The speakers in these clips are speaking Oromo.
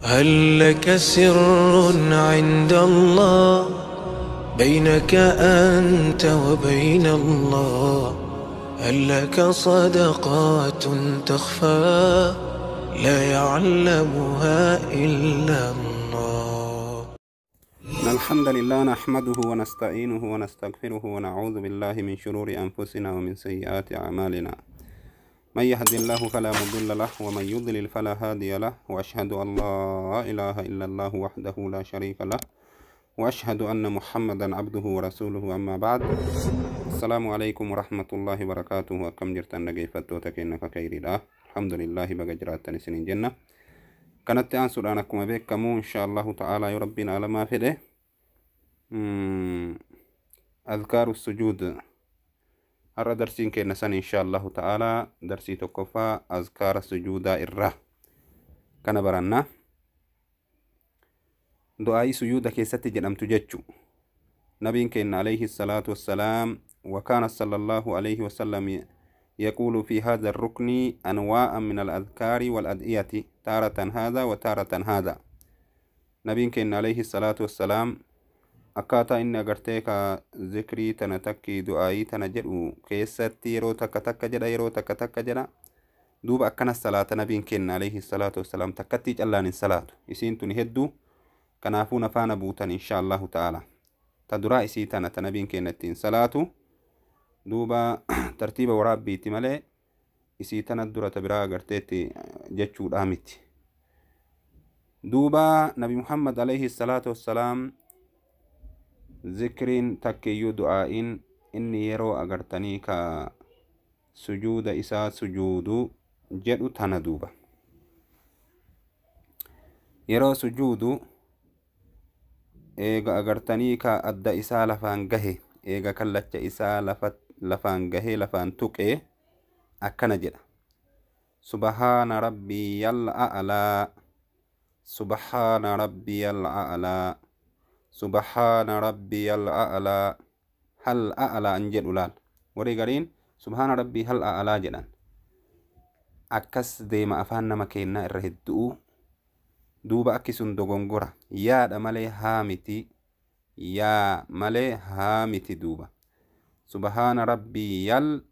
هل لك سر عند الله بينك أنت وبين الله؟ هل لك صدقات تخفى لا يعلمها إلا الله؟ إن الحمد لله نحمده ونستعينه ونستغفره ونعوذ بالله من شرور أنفسنا ومن سيئات أعمالنا. من يهد الله فلا مضل له ومن يضلل فلا هادي له، وأشهد أن لا إله إلا الله وحده لا شريك له، وأشهد أن محمدا عبده ورسوله. أما بعد، السلام عليكم ورحمة الله وبركاته. أكم جرتن dhaggeeffattoota keenya kakayriidha. Alhamdulillah, baga jiraattan isinin jenna. Kanatti aansuudhaan, akkuma beekamu, insha Allahu ta'ala, yoo rabbiin alamaa fedhe, azkaaru sujuud har'a darsiin keenya san, insha Allahu ta'ala, darsii tokkoffaa azkaara sujuudaa irraa kana baranna. Du'aayii sujuuda keessatti jedhamtu jechu. Nabiin keenya alayhi salaatu wassalaam, وكان صلى الله عليه وسلم يقول في هذا الركن أنواعا من الأذكار والأدعية، تارة هذا وتارة هذا. نبين كان عليه الصلاة والسلام akkaataa inni agartee ka zikrii tana takki du'aayii tana jedhu keessatti yeroo takka takka jedha, yeroo takka takka jedha. Duuba akkana salaata nabiin kenna alayhi salaatu wassalaam, takkattii callaan hin salaatu. Isiin tuni hedduu, kanaafuu nafaana buutan, insha Allahu ta'ala. Ta duraa isii tana ta nabiin kenna ittiin salaatu. Duuba tartiiba waraabbiiti malee isii tana dura ta biraa agarteetti jechuudhaa miti. Duuba Nabi Muhammad alayhi salaatu wassalaam zikriin takkiyyuu du'aa'iin inni yeroo agartanii ka sujuuda isaa sujuudu jedhu tana. Duuba yeroo sujuudu, eega agartanii ka adda isaa lafaan gahe, eega kallacha isaa lafaan gahee lafaan tuqee, akkana jedha: Subhaana rabbiyal a'laa, subhaana rabbiyal a'laa, subhaana rabbiyal a'laa. Hal a'laa an jedhu laal. Warri gariin subhaana rabbii hal a'laa jedhan. Akkas deema afaan nama kennaa irra hedduu. Duuba akki sun dogongora, yaadha malee haa miti, yaa malee haa miti. Duuba subhaana rabbiyal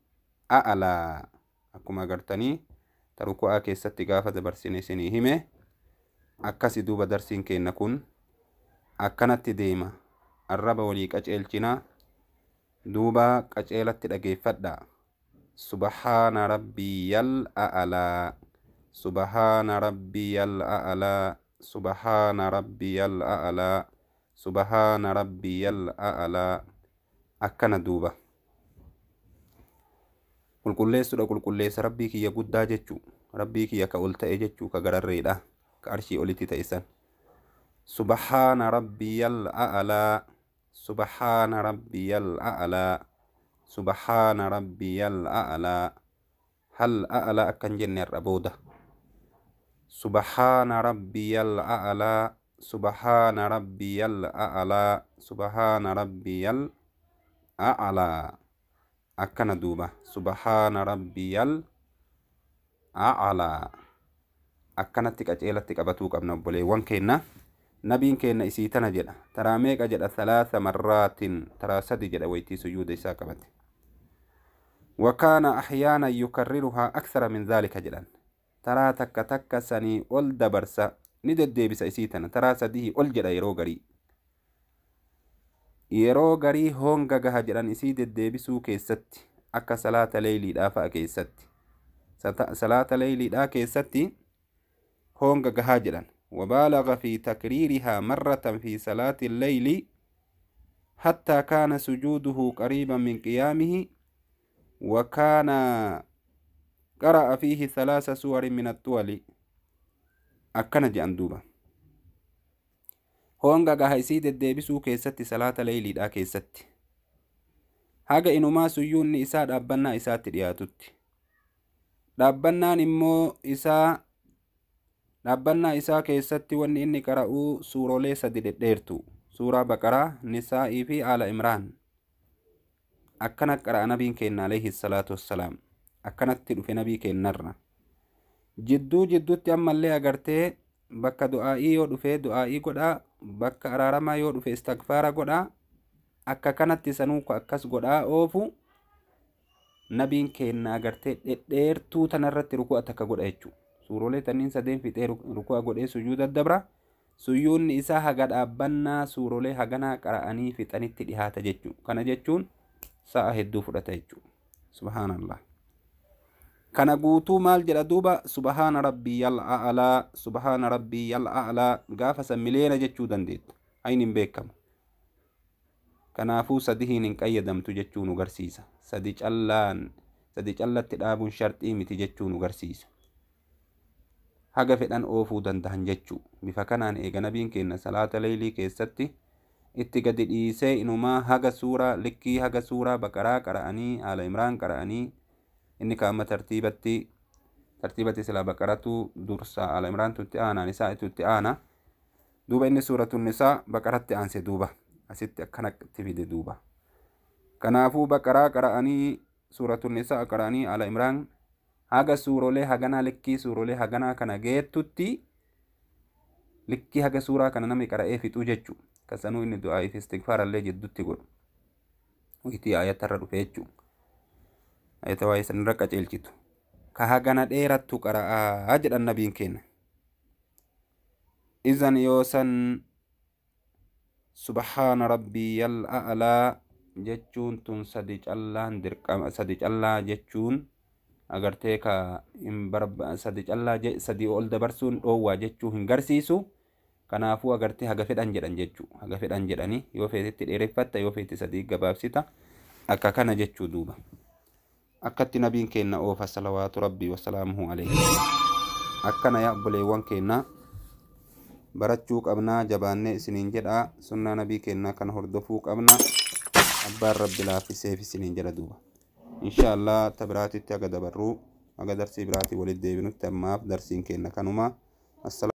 a'laa, akkuma agartanii ta ruku'aa keessatti gaafa dabarsine isinii hime akkasi. Duuba darsiin kenna kun akkanatti deema. Arraba walii qaceelchinaa. Duuba qaceelatti dhageeffadha. Subhaana rabbiyal a'laa, subhaana rabbiyal a'laa, subhaana rabbiyal a'laa, subhaana rabbiyal a'laa. Akkana duuba qulqulleessuudha. Qulqulleessa rabbii kiyya guddaa jechuu, rabbii kiyya ka ol ta'e jechuu, ka gararreedha, ka arshii olitti ta'e san. Subhaana rabbiyal a'laa, subhaana rabbiyal a'laa, subhaana rabbiyal a'laa. Hal a'laa akkan jenne har'a booda. Subhaana rabbiyal a'laa, subhaana rabbiyal a'laa, subhaana rabbiyal a'laa. Akkana duuba subhaana rabbiyal a'laa akkanatti qaceelatti qabatuu qabna, obboleewwan keenna. Nabiin keenna isii tana jedha. Taraa meeqa jedha? Thalaatha marraatin, taraa sadi jedha waytii sujuuda isaa qabate. وكان أحيانا يكررها أكثر من ذلك jedhan. Taraa takka takka sanii ol dabarsa, ni deddeebisa isii tana, taraa sadii ol jedha yeroo garii. Yeroo garii honga gaha jedhan isii deddeebisuu keessatti, akka salaata leeyliidhaa fa'a keessatti. Salaata leeyliidhaa keessatti honga gahaa jedhan. وبالغ في تكريرها مرة في صلاة الليل حتى كان سجوده قريبا من قيامه، وكان قرأ فيه ثلاث سور من الطول. Akkana jedhan duuba. Honga gaha isii deddeebisuu keessatti, salaata leeyliidhaa keessatti, haga inumaa suyyuunni isaa dhaabbannaa isaatti dhiyaatutti. Dhaabbannaan immoo isaa, dhaabbannaa isaa keessatti wanni inni qara'uu suurolee sadi dhedheertu, suuraa Baqaraa, Nisaa'ii fi Aala Imraan, akkana qara'a nabiin keenya alayhi salaatu wassalaam. Akkanatti dhufe nabii keennarra. Jidduu jidduutti ammallee agartee Bakka du'aa'ii yoo dhufe du'aa'ii godhaa, bakka araaramaa yoo dhufe istigfaara godhaa. Akka kanatti sanuu akkas godhaa oofu nabiin keenna agartee dhedheertuu tanarratti ruku'a takka godha jechuudha. Suurolee tanniin sadeen fixee ruku'a godhee sujuuda dabra. Suyuunni isaa haga dhaabbannaa suurolee haganaa qara'anii fixanitti dhihaata jechuudha. Kana jechuun sa'a hedduu fudhata jechuudha. Subhaanallah. Kana guutuu maal jedha duuba? Subhaana rabbiyal a'laa, subhaana rabbiyal a'laa gaafa san miliyoona jechuu dandeetta. Ayin hin beekamu. Kanaafuu sadihiin hin qayyadamtu jechuu nu garsiisa. Sadi callaan sadi callatti dhaabuun sharxii miti jechuu nu garsiisa. Haga fedhan oofuu danda'an jechuu. Bifa kanaan eega nabiin keenya salaata leeylii keessatti itti gadi dhiisee inumaa haga suuraa likkii haga suuraa Baqaraa qara'anii Aala Imraan qara'anii inni kaama tartiibatti silaa Baqaratu dursa, Aala Imraantu itti aanaa, Nisaa itti aana. Duuba inni suuratu Nisaa Baqaratti aanse duuba asitti akkanatti fide duuba. Kanaafuu Baqaraa qara'anii suuratu Nisaa qara'anii Aala Imraan haga suurolee haganaa likkii suurolee haganaa kana geettutti likkii haga suuraa kana namni qara'ee fixuu jechuu. Kasanuu inni du'aa fi istigfaarallee jidduutti godhu. Wiitii ayatarra dhufe jechuu. Ayata waa'ee sanirra qaceelchitu. Ka hagana dheerattu qara'aa jedhan nabiin keenya. Izan yoo san subhaana rabbiyal a'laa jechuun tun sadi callaan dirqama, sadi callaa jechuun agartee ka hin barba sadi callaa sadi ol dabarsuun dhoowwaa jechuu hin garsiisu. Kanaafuu agartee haga fedhan jedhan jechuu, haga fedhan jedhanii yoo feetetti dheereffatta, yoo feete sadii gabaabsita, akka kana jechuu duuba. Akkatti nabiin keenna oofa salawaatu rabbii wasalaamuhu alayhi. Akkana yaa obboleewwan keenna barachuu qabnaa, jabaannee isiniin jedhaa, sunnaa nabii keennaa kana hordofuu qabna, abbaan rabbi laaffiseef isiniin jedha duuba. Insha Allah ta biraatitti haga dabarruu haga darsii biraatii walitti deebinutti ammaaf darsiin keenna kanuma.